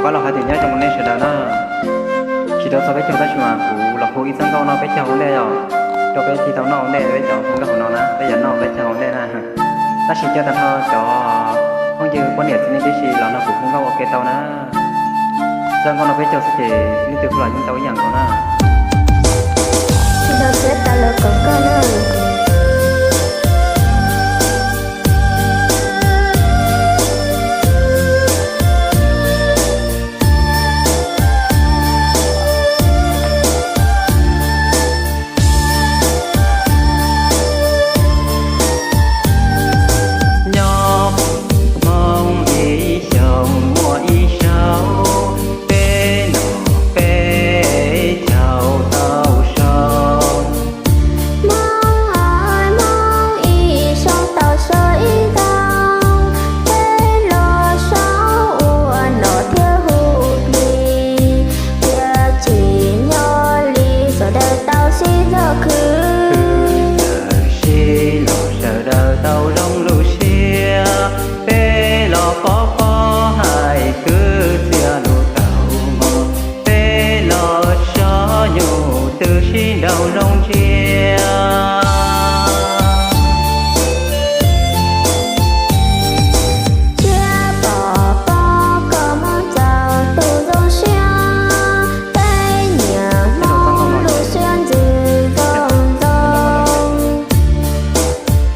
Pab los hais tias nyob zoo nej sawv daws na. Tsis tau txog peb caug tab sis mas kuv los hu ib txoj nkauj noj peb caug ua ntej os, rau peb thiaj tau noj ua ntej peb cov nkauj hauv no na, peb yuav noj peb caug ua ntej na. Tab sis cov tag nrho cov phooj ywg poj niam txiv neej tib si los nrog kuv hu nkauj ua ke tau na. Txoj nkauj no peb caug xwb ces leej twg hu los yeej tau ib yam nkaus na. Tsis tau txiav tas lawv kom koj na. Nyob Hmoob ib xyoos muaj ib zaug, peb noj peb caug tau so. Hmoob hais Hmoob ib xyoos tau so ib zaug, peb los so ua noj thiab hu plig, thiaj tsim nyog li sawv daws tau sib zog khwv. Sib los sawv daws tau zoo lub siab, peb los pov pob hais kwv txhiaj lub tau mog, peb los so nyuj twm sib nraus zoo ntsia. Thiab pov pob kom Hmoob txaus tus zoo siab, peb nyiam Hmoob lub siab ntsws zoo zoo.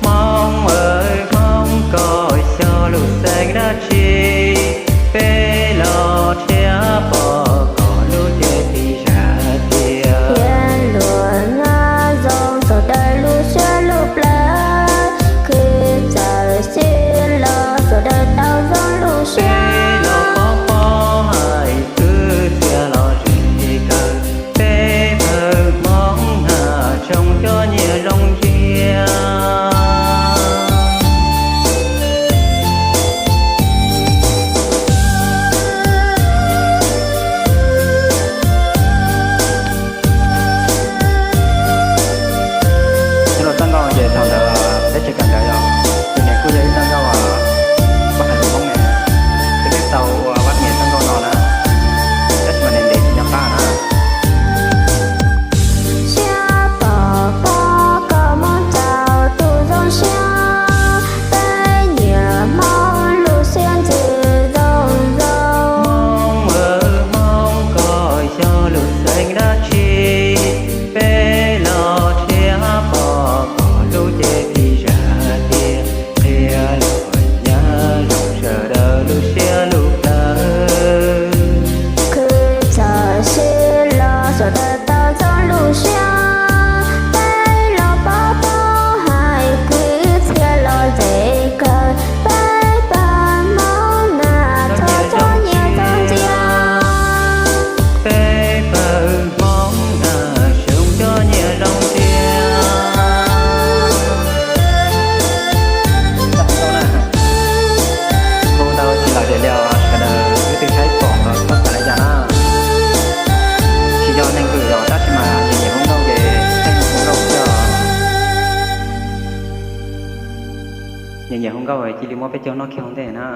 Hmoob aw Hmoob koj xyov lub xeev dab tsi, peb los rhiab pom koj lub cev tib zaj tiag. Thiab luag nyob zoo sawv daws lub siab lub plawv, khwv txawm sib los sawv daws tau zoo lub siab. Peb los pov pob hais kwv txhiaj los ze kawg, peb pawg Hmoob hnav tsoom cov nyias zoo ntsia. Cov lus txoj nkauj ces thaum ntawd peb tsis kawm ntawv yog, ces nws kuj yog ib txoj nkauj uas pab hais lus Hmoob ne, ces peb tau ua pab nias txoj nkauj no na, tab sis mas nws ntev tsis nco qab na. Siab pom pob koj Hmoob txaus tus zoo siab, peb nyiam Hmoob lub siab ntsws zoo zoo. Hmoob aw Hmoob koj xyov lub xeev dab tsi, peb los rhiab pom koj lub cev tib zaj tiag, qhia los nyav zoo sawv daws lub siab lub plawv. Khwv txawm sib los sawv daws tau zoo lub siab, peb los pov pob hais kwv txhiaj los ze kawg, peb pawg Hmoob hnav tsoom cov nyias zoo ntsia. Peb pawg Hmoob hnav tsoom cov nyias zoo ntsia. Hu tau tsis lom zem li os, sawv daws ib tug saib pom los txhob xav li cas na. Tsis yog neeg lwm yog tab sis mas nyias nyias hu nkauj ces peb hu nkauj xwb os. Nyias nyias hu nkauj cia li muab peb caug noj kiag ua ntej na.